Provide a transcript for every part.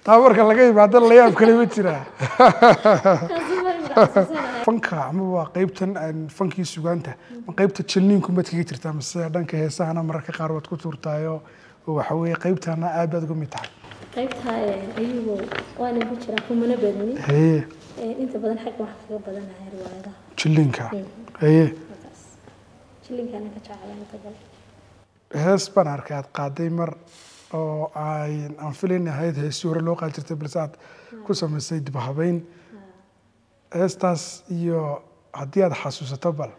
Taa marka laga yimaado, la yaab kale ma jiraa? Taasi baan xasuusanahay. Fanka amaba qaybtan aan fankii sugaanta, ma qaybta jilniinku maad kaga jirtaa mise dhanka heesahana mararka qaar waad ku tuurtaayo oo waxa weeye qaybtana aad baad uga mid tahay? Qaybta ayugu waana ku jiraa, kumana badni. Haye. Inta badan xagga waxaan kaga badanahay riwaayadaha. Jilliinka, haye. Markaas jilinkaana ka jeclaa inta badan. Hees baan arkay aad qaaday mar oo ay aan filayn ahayd heesii hore loo qaadi jirtay, balse aad ku samaysay dib u habeyn. Heestaas iyo haddii aad xasuusato bal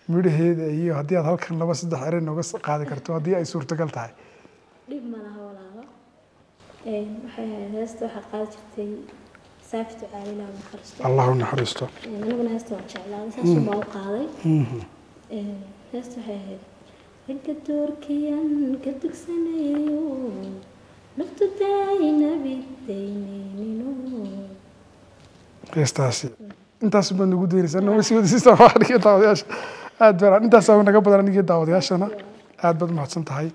midhaheeda, iyo haddii aad halkan laba saddex erey nooga qaadi karto, haddii ay suurtagal tahay. Dhib ma laha walaalo. Waxay ahayd heesta waxaa qaadi jirtay Saafi Ducaale, Ilaah u naxariisto. Allah u naxariisto. Aniguna heesta waan jeclaaday, saas baa u qaaday. Heesta waxay ahayd: ragga doorkiyan ka dugsanayo, naftu daynabitaynino. Heestaasi intaas baad nagu daynaysaa, nama sii wadasiisa aniga daawadayaasha. Aad baan intaasaa naga badan aniga daawadayaashana. Aad baad mahadsan tahay.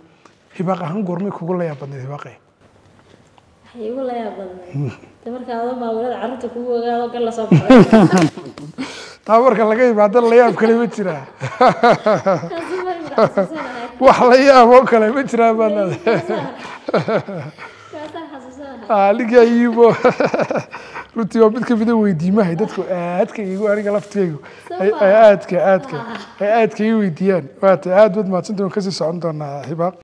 Hibaaq ahaan goormay kugu la yaab badnayd, Hibaaqe? Waxay igu la yaab badnayd de marka adoo maawilada carruurta kugu ogaado gal la soo baxay. Taa marka laga yimaado, la yaab kale ma jiraa? Taasi baan xasuusanahay. Wax la yaab oo kale ma jiraa baad leedahay? Taasaan xasuusanahay. Ninkii Ayubo runtii waa mid ka mida weydiimahay dadku aadka igu, aniga laftigaygu ay aadka aadka ay aadka ii weydiiyaan. Waa tahay, aad baad mahadsantahay. Waan kasii socon doonaa, Hibaaq.